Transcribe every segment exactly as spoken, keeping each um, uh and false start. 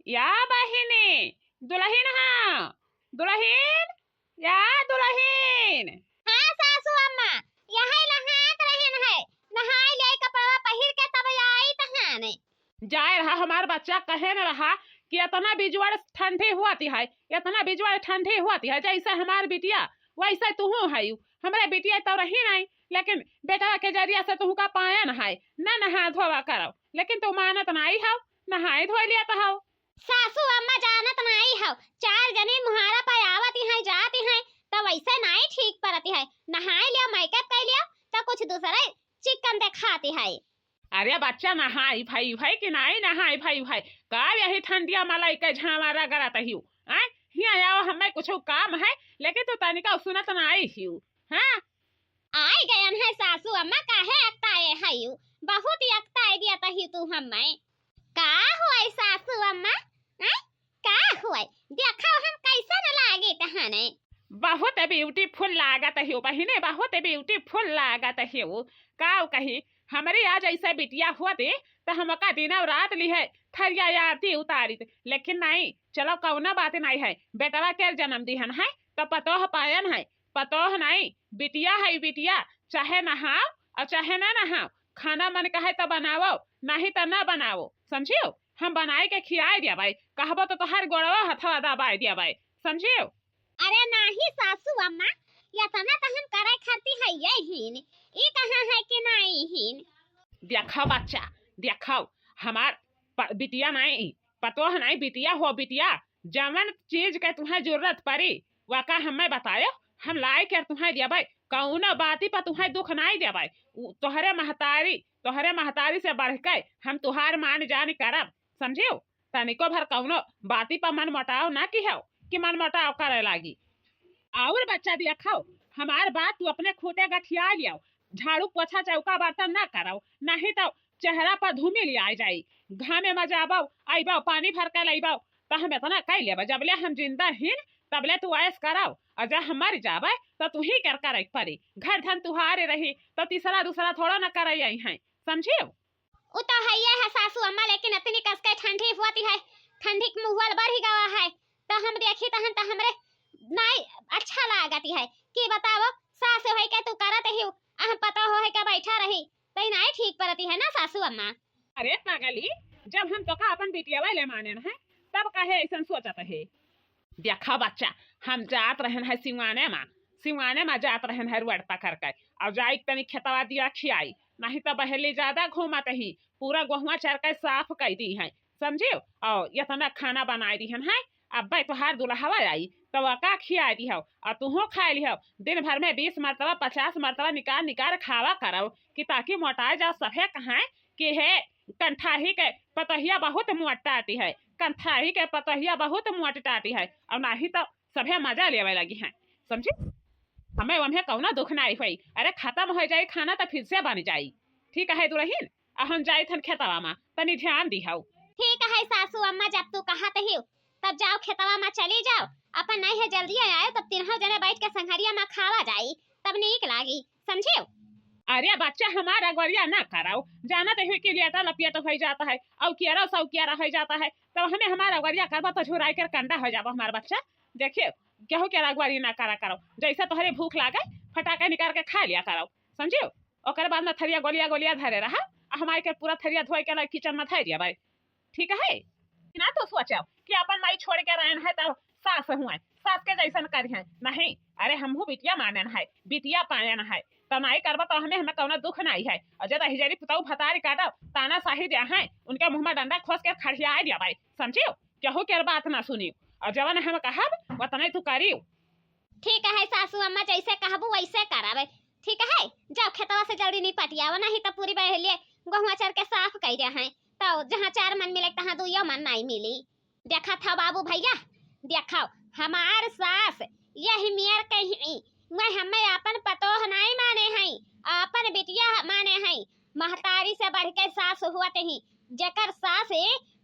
या बहिनी, दुलहिन हाँ, दुलहिन, या दुलहिन। हाँ सासू अम्मा, यहै नहात रहन है, नहाई लेई कपड़वा पहिर के तब आइत हन। जाए रहा हमार बच्चा, कहे न रहा कि एतना बिजोड़ ठंडी हुअत है, एतना बिजोड़ ठंडी हुअत है, जैसे हमार बिटिया वैसे तुहूँ हयू। हमरे बिटिया तो रही नहीं, लेकिन बेटवा के जरिया से तुहूँ का पायन है, न नहा धोवा करौ, लेकिन तू मानत नाई हौ, नहाई धोई लियत हौ। सासू अम्मा जानत नाई हौ, चार जने मुहारा पे आवत हैं जात हैं, तो वैसे नाई ठीक परत है। नहाई लियो, मेकअप कई लियो, तो कुछ दूसरे चिकन देखात है। अरे बच्चा, नहाई भई है कि नाई नहाई भई है? का यही ठंडिया मा लइके झावा रगड़त हियो? आय, हियाँ आओ, हमें कुछ काम है, लेकिन तू तनिका सुनत नाई हियो। हाँ, आई गयन है सासू अम्मा, काहे अकताए हयू? बहुत ही अकताए दिया तही तू हमें। का हुआई सासू अम्मा? हैं? का हुआई? देखो हम कैसन लागित हने। बहुत ब्यूटीफुल लागत हियो बहिने, बहुत ब्यूटीफुल लागत हियो। का कही, हमरी आज ऐसे बिटिया होती त हमका दिनौ रात लिहे थरिया आरती उतारित, लेकिन नहीं, चलो कौनो बात नहीं है, बेटवा के जन्म दिहन है त पतोह पायन है, पतोह नहीं, बिटिया है बिटिया, चाहे नहाओ और चाहे ना नहाओ, खाना मन कहे त बनाओ, नहीं त ना बनाओ, समझियो? हम बनाए के खियाए दिया भाई, कहबो तो तोहर गोड़वा हथवा दबाए दिया भाई, समझियो? अरे नाही सासू अम्मा, एतना त हम करे खरती हइये हीन, ई कहाँ है कि नाई हीन। देखो बच्चा, देखो, हमार प-, बिटिया नाई, पतोह नाई, बिटिया हो बिटिया, जवन चीज के तुहें जरूरत पड़ी, वका हमें बतायो, हम लाए के तुहें देबै, कौनो बाती पर तुहें दुख नाई देबै। उ तोहरे महतारी, तोहरे महतारी से बढ़ के हम तुहार मान जान करब, समझियो? तनिको भर कौनो बाती पर मन मोटाव ना किहो कि मन मोटाव करे लागी। और बच्चा देखो, हमार बात तू अपने खूटे गठिया लियो, झाड़ू पोछा चौका बर्तन ना करो, नहीं तो चेहरा पर धूमिल आए जाई। घामे में जाबो, अइबो, पानी भर के लइबो, त हम एतना कई लेबो, जबले हम जिंदा हीन, तबले तू ऐश करौ, और जब हम मर जाबे, त तू ही कर करे के पड़ी। घर धन तुहारे रही, त तीसरा दूसरा थोड़ा न करे आई हैं, समझियो? उ तो हइये है सासू अम्मा, लेकिन इतनी कस के ठंडी होती है, ठंडी के मुहल बढ़ गवा है, तो हम देखी तहन त हमरे नाई अच्छा लागती है कि बताओ, सास होई के तू करत ही, अहम पतोह होई के बैठा रही, तो ई नाई ठीक परती है ना सासू अम्मा। अरे पागली, जब हम तोका अपन बिटिया वाले मानेन है, तब काहे ऐसन सोचत है? देखा बच्चा, हम जात रहन है सिवाने मा, सिवाने मा जात रहन है रोड पकड़ के, और जाई तनी खेतवा दिया खियाई, नहीं तो बहेली ज्यादा घूमत ही, पूरा गोहुआ चर के साफ कई दी है, समझियो? और इतना खाना बनाए दिहन है, अब्बे तोहार दुल्हवा आई, तो वका खियाए दिहो, और तुहो खाए लिहो। दिन भर में बीस मरतबा, पचास मरतबा निकाल निकाल खावा करो, कि ताकि मोटाए जाओ। सभे कहें कि हे कंठाही के पतोहिया बहुत मोटाती है, कंठाही के पतोहिया बहुत मोटाती है, और नाही तो सभे मजा लेवे लगी हैं, समझी? हमें वम्हे कौनो दुख नाई होई। अरे खत्म हो जाई खाना तो फिर से बन जाई। ठीक है दुलहिन, आ हम जाइत हन खेतवा मा, तनी ध्यान दिहौ। ठीक है सासू अम्मा, जब तू कहत हिउ, तब जाओ खेतवा मा चली जाओ, अपन नहीं है जल्दी आयो, तब तीनों जने बैठ के संघरिया मा खावा जाई, तब नीक लागी, समझियो? अरे बच्चा, हमार अगवरिया ना कराओ, जानत ही कि लेटा लपियट हो जाता है, और कियारा सौ कियारा हो जाता है, तब हमें हमार अगवरिया करबा तो झुराई कर कंडा हो जाबो हमार बच्चा। देखियो, केहू के अगवरी ना करा करो, जैसे तोहरे भूख लागे फटाके निकाल के खा लिया करो, समझियो? ओकर बाद में थरिया गोलिया गोलिया धरे रहा, आ हमारे के पूरा थरिया धोए के ला किचन में धर दिया भाई, ठीक है? ना तो सोचो कि अपन माई छोड़ के रहन है तो सास हुए, सास के जैसन करिहैं, नहीं। अरे हमहू बिटिया मानेन है, बिटिया पायन है, तो नाई करबा तो हमें, हमें कौनो दुख नाई है। और जब हिजरी पुतऊ भतारी काटब, तानाशाही दे हैं, उनके मुँह में डंडा खोस के खड़िया दिया भाई, समझियो? केहू के बात ना सुनियो, और जवन हम कहब वतने तू करियो। ठीक है सासू अम्मा, जैसे कहबू वैसे करब। ठीक है, जाओ खेतवा से जल्दी निपटियाओ, नहीं तो पूरी बहेलिए गोहुआ चर के साफ कई दे हैं, तो जहाँ चार मन मिले तहाँ दुइयो मन नहीं मिली। देखा था बाबू भैया, देखो हमार सास यही मेर कही, वह हमें अपन पतोह नहीं माने हैं, अपन बिटिया माने हैं, महतारी से बढ़ के सास हुआ ही। जेकर सास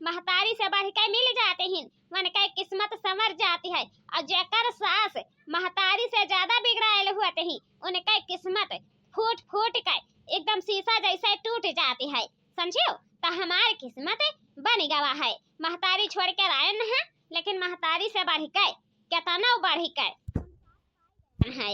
महतारी से बढ़ के मिल जाते हैं, उनके किस्मत संवर जाती है, और जेकर सास महतारी से ज्यादा बिगड़ायल हुआ ही, उनके किस्मत फूट फूट के एकदम शीशा जैसे टूट जाती है, समझियो? तो हमार किस्मत बन गवा है। महतारी छोड़ के आयन है, लेकिन महतारी से बढ़ के, केतनो बढ़ के है।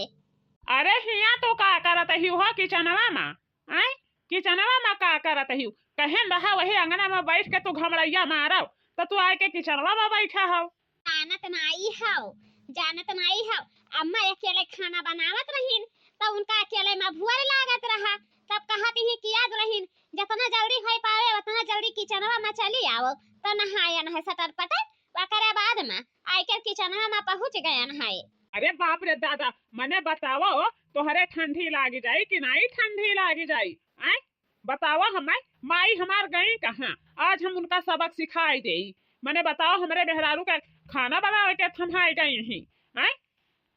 अरे हिया तो का करत ही हो किचनवा मा? आय, किचनवा मा का करत ही? कहेन रहा वही अंगना मा बैठ के तू घमड़ैया मारव, तो तू आए के किचनवा मा बैठा हो। जानत नाई हौ, जानत नाई हौ। अम्मा अकेले खाना बनावत रहिन, तब उनका अकेले मा भुअर लागत रहा। तब कहत ही कि याद रहिन, जितना जल्दी होइ पावे, उतना जल्दी किचनवा मा चली आवो। तो नहायन है सटर पटर, ओकरे बाद मा आइके किचनवा मा पहुँच गयन है। अरे बाप रे दादा, मने बतावो, तोहरे ठंडी लाग जाई कि नाई ठंडी लाग जाई? आय, बतावा हमें, माई हमार गई कहाँ? आज हम उनका सबक सिखाई देई। मने बतावा, हमरे मेहरारू के खाना बनावे के थम्हाई गई ही, हैं?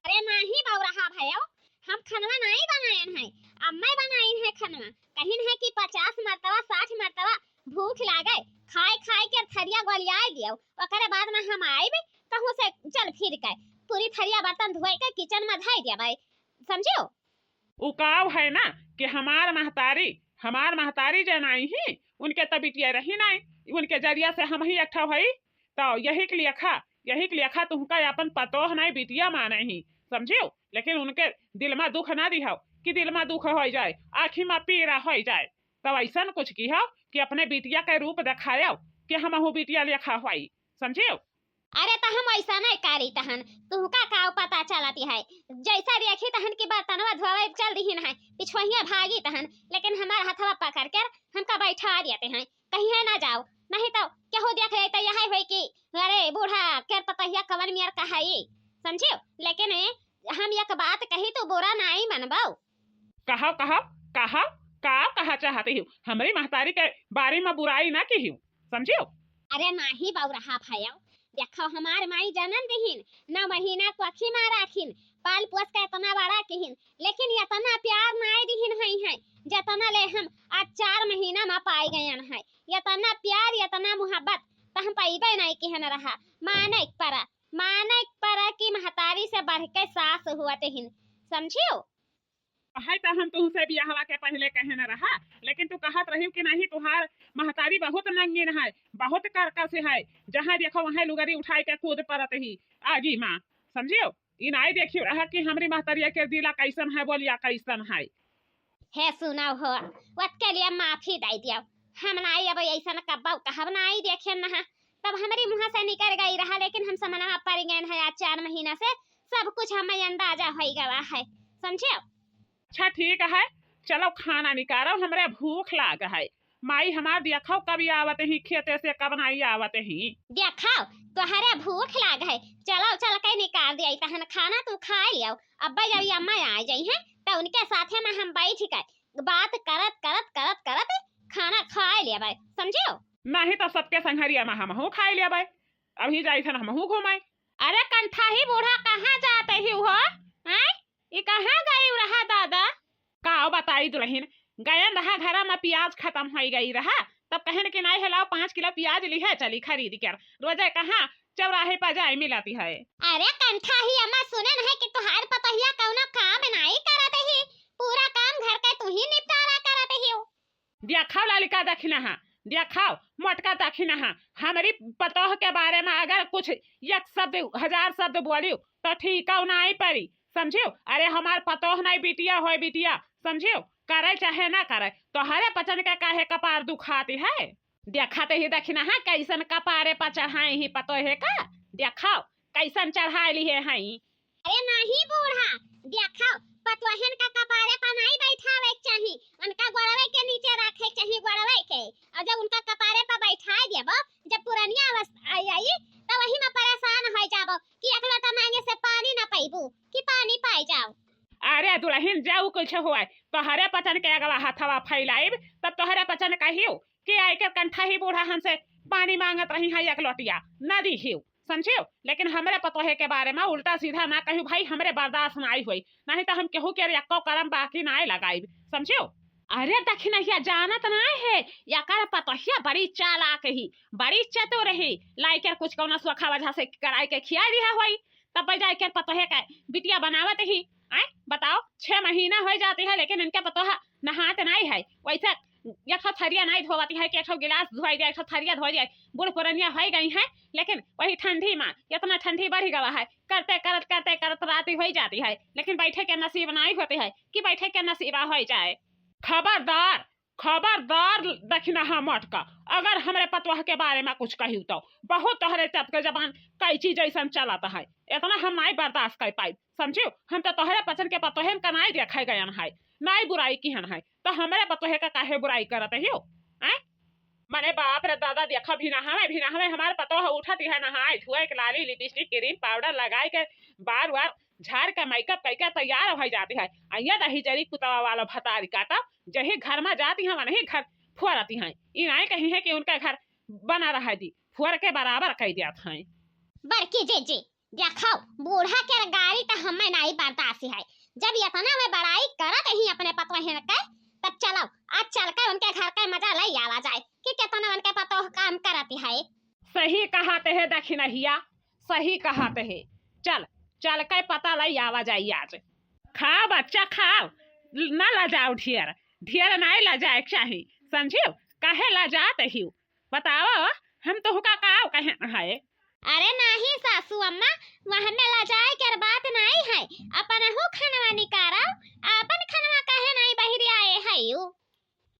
अरे नाही बौरहा भयो, हम खनवा नाही बनायन है, अम्मा बनाइन है खनवा। कहिन है कि पचास मरतबा, साठ मरतबा भूख लागे, खाए खाए के थरिया गोलियाए दियो, ओकरे बाद में हम आइब कहूँ से चल फिर के, पूरी थरिया बर्तन धोए के किचन में धई देबै, समझियो? उ काव है ना कि हमार महतारी, हमार महतारी जे नाई ही, उनके त बिटिया रही नाई, उनके जरिया से हम ही एक ठो हई, तो यही के लेखा, यही के लेखा तुहका अपन पतोह नाई बिटिया माने ही, समझियो? लेकिन उनके दिल मा दुख ना दिहो कि दिल मा दुख होइ जाए, आँखी मा पीड़ा होइ जाए। तब ऐसन कुछ किहो कि अपने बिटिया के रूप देखायो कि हमहू बिटिया लेखा होई, समझियो? अरे त हम ऐसा नहीं करी तहन, तुहका का पता चलत है? जैसा देखी तहन कि बर्तनवा धोवे चल दिहिन है, पिछुआहिया भागी तहन, लेकिन हमार हथवा पकड़ कर हमका बैठा देते हैं, कहीं है ना जाओ, नहीं तो केहू देख ले तो यही होई कि अरे बूढ़ा केर पतहिया कवन मियर कहाई, समझियो? लेकिन ए, हम एक बात कही तो बुरा नहीं मनबो। कहो, कहो, कहो, का कहा चाहते हो? हमरी महतारी के बारे में बुराई ना की हो, समझियो? अरे नाही बौरहा भयो, देखो हमार माई जनम दिहिन, नौ महीना कोखी में राखिन, पाल पोस के इतना बड़ा किहिन, लेकिन इतना प्यार नाई दिहिन हई है, जितना ले हम आज चार महीना में पाई गयन है। इतना प्यार, इतना मोहब्बत त हम पाइबे नहीं किहन रहा। माने के परा, माने के परा कि महतारी से बढ़ के सास हुआ तेहिन, समझियो? है त हम तुहसे बियाहवा के पहले कहे न रहा, लेकिन तू कहत रही कि नहीं, तुहार महतारी बहुत नंगीन है, बहुत करकस है, जहाँ देखो वहाँ लुगरी उठाई के कूद परत ही आगी माँ, समझियो? ई नाई देखियो रहा कि हमरी महतरिया के दिला कैसन है, बोलिया कैसन है। हे सुनाओ हो, वत के लिए माफी दे दियो। हम नाई अब ऐसन कब्बो कहब नाई देखे न है। तब हमरी मुँह से निकल गई रहा, लेकिन हम समनवा पड़ गए हैं आज चार महीना से, सब कुछ हमें अंदाजा हो गवा है, समझे? अच्छा ठीक है, चलो खाना निकालो, हमरे भूख लाग है। माई हमार देखो कब आवत ही खेते से, कब नाई आवत ही। देखो, तोहरे भूख लाग है, चलो चल के निकाल दिया, तहन खाना तू खा लियो। अब्बा जब अम्मा आ जाई हैं, त उनके साथे में हम बैठ के बात करत, करत, करत, करत खाना खा लेबै, समझियो? नहीं तो सबके संघरिया में हमहू खा लेबै, अभी जाई थन हमहू घूमे। अरे कंठाही बूढ़ा, कहाँ जाते ही हो? हैं? ई कहाँ गई रहा दादा? का बताई दुलहिन, गयन रहा घरा में पियाज खतम होइ गई रहा, तब कहेन कि नाई हेलाओ पाँच किलो पियाज लिहे चली खरीद कर, रोजे कहाँ चौराहे पर जाए मिलती है। अरे कंठाही अम्मा, सुने नहीं कि तुहार पतोहिया कौनो काम नाई करत ही, पूरा काम घर के तू ही निपटारा करत ही। देखो ललिका दखिनहा, देखो मोटका दखिनहा, हमरी पतोह के बारे में अगर कुछ एक शब्द, हजार शब्द बोलियो तो ठीक नाई परी, समझियो? अरे हमार पतोह नाई बिटिया होय बिटिया, समझियो? करे चाहे ना करे, तोहरे पचन के काहे कपार दुखाती है? देखत ही दखिनहा कैसन कपारे पर चढ़ाए ही पतोहे का, देखो कैसन चढ़ाए लिहे हैं। अरे नाही बूढ़ा, देखो पतोहन का कपारे पर नाई बैठावे के चाही, उनका गोड़वे के नीचे रखे के चाही, गोड़वे के। और जब उनका कपारे पर बैठाए देबो, जब पुरनिया अवस्था आ जाई, तो वही में परेशान हो जाबो कि एक लोटा मांगे से पानी ना पीबू कि पानी पाई जाओ। अरे दुलहिन, जाऊ कुछ हुआ, तोहरे पचन के अगवा हथवा फैलाइब, तब तोहरे पचन कहियो कि आइके कंठाही बूढ़ा हमसे पानी मांगत रही है एक लोटिया, न दिहियो, समझियो? लेकिन हमरे पतोहे के बारे में उल्टा सीधा ना कहियो भाई, हमरे बर्दाश्त नाई होई, नहीं तो हम केहू के एक्को करम बाकी नाई लगाइब, समझियो? अरे दखिनहिया जानत नाई है, एकर पतोहिया बड़ी चालाक ही, बड़ी चतुर ही, लाइके कुछ कौनो सोखा वजह से कराई के खिया दिया होई, तब बैठा के पतोहे के बिटिया बनावत ही। आय, बताओ, छह महीना हो जाती है, लेकिन इनके पतोहा नहात नहीं है। वैसे एक ठो थरिया नाई धोवती है कि एक ठो गिलास धोई दिया, एक ठो थरिया धोई दिया। बूढ़ पुरनिया होई गई हैं, लेकिन वही ठंडी मा इतना ठंडी बढ़ी गवा है, करते करत, करते करत राती होई जाती है, लेकिन बैठे के नसीब नाई होती है कि बैठे के नसीबा होई जाए। खबरदार, खबरदार दखिनहा मटका, अगर हमरे पतोह के बारे मा कुछ कहिउ तो बहुत तोहरे चप के जबान कैंची जैसन चलत है, इतना हम नाई बर्दाश्त कर पाई, समझिउ? हम तो तोहरे पचन के पतोहन का नाई देखे गयन है, नाई बुराई किहन है, तो हमरे पतोहे का काहे बुराई करत हिउ? हैं? मने बाप रे दादा, देखा भिनहवे, भिनहवे हमार पतोह उठत है नहाए धोए के, लाली, लिपस्टिक, क्रीम पाउडर लगाई के, बार वार झार के, मेकअप कई के तैयार होइ जाती है। अइया दही जरी कुतवा वाला भतारी काटा, जही घर मा जाती है वनही घर फोरती है। ई नाई कही है कि उनका घर बना रहा दी, फोर के बराबर कई दियात है। बड़की जीजी, देखाओ, बूढ़ा के गारी त हमें नाई बर्दाश्त है। जब इतना में बड़ाई करत ही अपने पतोहन के, तब चलो, आज चल के उनके घर के मजा ले आवा जाए कि कितना उनके पतोह काम करत है। सही कहत है दखिनहिया, सही कहत है। चल, चल के पता ले आवा जाए आज। खाओ बच्चा, खाओ, न लजाओ ढेर, ढेर नाई लजाए के चाही, समझिउ? काहे लजात हिउ? बताओ, हम तोहका काव कहेन है? अरे नाही सासू अम्मा, वह में लजाए के बात नाही है। अपनहू खनवा निकारो, आपन खनवा काहे नाही बहिरी आए है यू?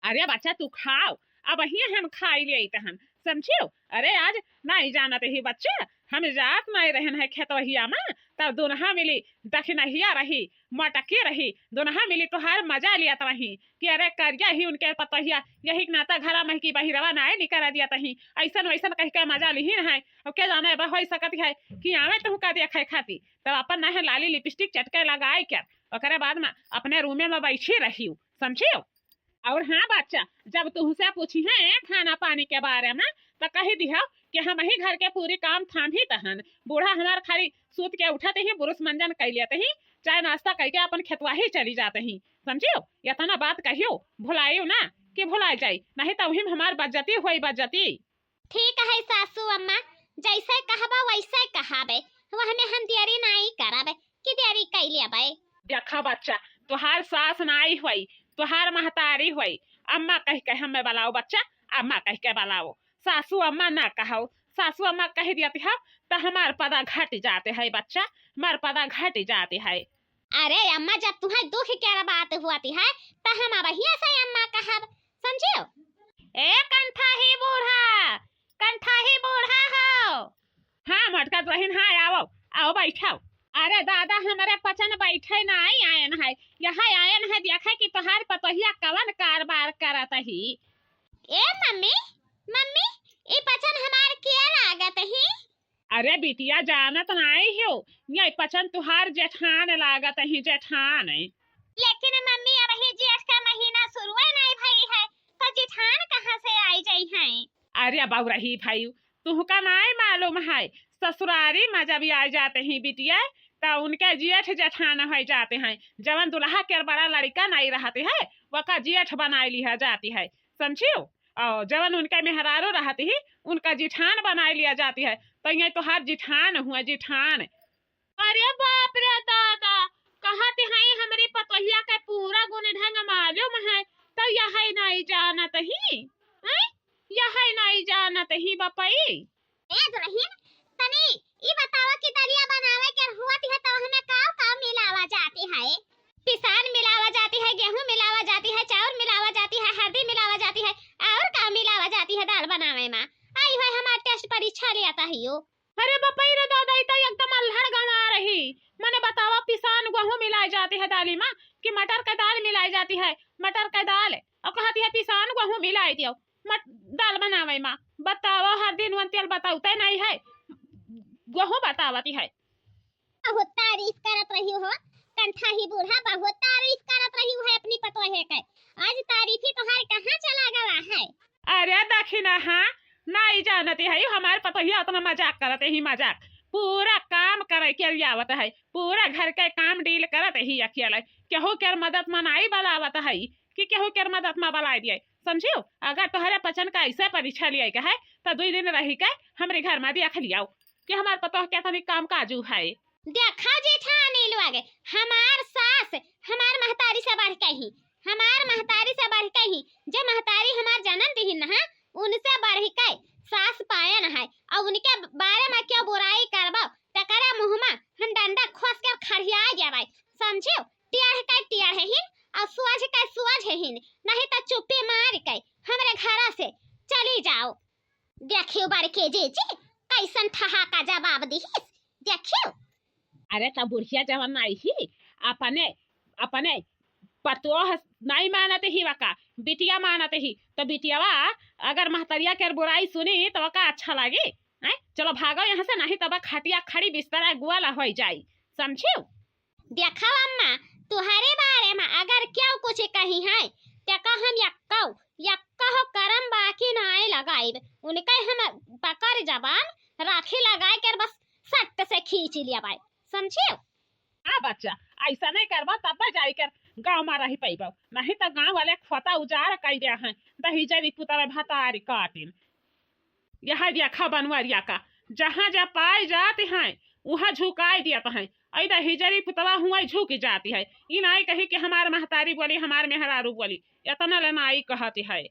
अरे बच्चा, तू खाओ, अबहिं हम खाई लेइत हन, समझिउ? अरे आज नाही जानत ही बच्चा, हम जात नाही रहन है खेतवहिया मा, तब दुनहा मिली दखिनहिया रही, मटकी रही, दुनहा मिली तोहार मजा लियत रही कि अरे करिया ही उनके पतोहिया, यही के नाता घरा महकी बहिरवा नाय निकरा दिया तही, ऐसन वैसन कह के मजा लिहिन है। अब के जाने अब होई सकत है कि आवे तुहका देखे खाती, तब अपन नहे लाली लिपस्टिक चटके लगाए के ओकरे बाद मा अपने रूमे मा बैठी रही, समझिउ? और हाँ बच्चा, जब तुहसे पूछी है खाना पानी के बारे मा, त कही दिहा कि हमही घर के पूरी काम थाम्ही तहन। बूढ़ा हमार खाली सूत के उठत ही, बुरुस मंजन कइ लेत ही, चाय नाश्ता कइ के अपन खेतवाही चली जात ही। समझिउ? इतना बात कहिउ, भुलाइउ ना कि भुलाइ जाई, नहीं त उही मा हमार बज्जती होई, बज्जती। ठीक है सासू अम्मा, जैसे कहबा वैसे कहाबे, वह में हम देरी नाई करब कि देरी कइ लेबे। देखा बच्चा, तोहार सास नाई होई, तोहार महतारी होई, अम्मा कह के हमें बलाओ बच्चा, अम्मा कह के बलाओ। सासू अम्मा ना कहो, सासू अम्मा कह दियत है त हमार पदा घट जात है बच्चा, हमार पदा घट जात है। अरे अम्मा, जब तुहैं दुख के बात होत है त हम अबहिया से अम्मा कहब, समझिउ? ए कंठाही बूढ़ा, कंठाही बूढ़ा हो। हाँ मटका दुलहिन, हाँ आवो, आओ बैठाओ। अरे दादा, हमरे पचन बैठे नाई आयन है, यहाँ आयन है देखे कि तोहार पतोहिया कवन कारबार करत ही। ए मम्मी, मम्मी, ई पचन हमार के लागत ही? अरे बिटिया, जानत नाई हो, ये पचन तुहार जेठान लागत ही, जेठान। लेकिन मम्मी, अबही जेठ का महीना शुरुए नाई भई है, तो जेठान कहाँ से आई जइहैं? अरे बउरही भई, तुहका नाई मालूम है, ससुरारी मा जब आ जात ही बिटिया, त उनके जेठ जेठान होइ जात हैं। जवन दुलहा के बड़ा लड़िका नाई रहत है, वका जेठ बनाई लिहा जात है, समझिउ? और जवन उनके मेहरारू रहत ही, उनका जिठान बनाई लिया जात है, तो ये तोहार जिठान हुआ, जिठान। अरे बाप रे दादा, कहत हैं हमरी पतोहिया के पूरा गुण ढंग मालूम है, तो यहै नाई जानत ही, हैं? यहै नाई जानत ही बपई। ए दुलहिन, तनी ई बतावा कि दलिया बनावे के हुअत है तो ओहमे काव काव मिलावा जाती है? पिसान मिलावा जाती है, गेहूं मिलावा जाती है, चाउर मिलावा जाती है, हरदी मिलावा जाती है, और काव मिलावा जाती है दाल बनावे मा? आई है हमार टेस्ट परीक्षा लियत हियो। अरे बपई रे दादा, ई तो एकदम अल्हड़ गंवार ही। मने बतावा, पिसान गेहूं मिलाई जाती है दाली मा कि मटर के दाल मिलाई जाती है? मटर के दाल, और कहती है पिसान गेहूं मिलाई दियो मट-, दाल बनावे मा। बतावा, हरदी नून तेल बतावते नाई है, गेहूं बतावती है। बहुत तारीफ करत रही हो, कंठाही बूढ़ा, बहुत तारीफ करत रही है अपनी पतोहे के। आज तारीफी तोहार कहाँ चला गवा है? अरे दखिनहा, नाई जानती है, हमार पतोहिया उतना मजाक करत ही, मजाक। पूरा काम करे के लियावत है, पूरा घर के काम डील करत ही अकेले। केहू के मदद मा नाई बलावत है कि केहू के मदद मा बलाई दिए, समझिउ? अगर तोहरे पचन का ऐसे परीक्षा लिया के है, तो दुई दिन रही के हमरे घर मा देख लियाओ कि हमार पतोह के तनी काम काजू है। देखा जेठानी लोग, हमार सास हमार महतारी से बढ़ के ही, हमार महतारी से बढ़ के ही, जे महतारी हमार जन्म दिहिन ना, उनसे बढ़ के सास पायन है, और उनके बारे में क्यों बुराई करबो, तकरे मुँह में हम डंडा खोस के खड़िया जाबै, समझियो? टेढ़ के टेढ़ हिन, और सोझ के सोझ हिन, नहीं तो चुप्पी मार के हमरे घरा से चली जाओ। देखियो बड़के जीजी, कैसन ठहाका जवाब दिहिस, देखियो। अरे, त बुढ़िया जवन नाई ही, अपने, अपने पतोह नाई मानत ही वका, बिटिया मानत ही, त बिटियावा अगर महतरिया के बुराई सुनी त वका अच्छा लागी? हैं? चलो भागो यहाँ से, नहीं तब खटिया खड़ी बिस्तरा गुआला होइ जाई, समझियो? देखो अम्मा, तुहरे बारे में अगर क्यों कुछ कही है, तेका हम यक्को, यक्को करम बाकी नाई लगाइब। उनके हम पकड़ जबान राखी लगाए कर बस सट से खींच लिया बाई, समझियो? हाँ बच्चा, ऐसा नहीं करबो तब जाई कर गाँव में रही पैबो, नहीं तो गाँव वाले खोता उजाड़ कई दिया है, दहिजरी पुतवे भतारी काटिन। यह देखा बनवरिया का, जहाँ जा पाए जात हैं, उहाँ झुकाए दियत हैं। ऐ दहिजरी पुतवा हुआँ झुक जाती है। ई नाई कही कि हमार महतारी बोली, हमार मेहरारू बोली, इतना ले नाई कहती है।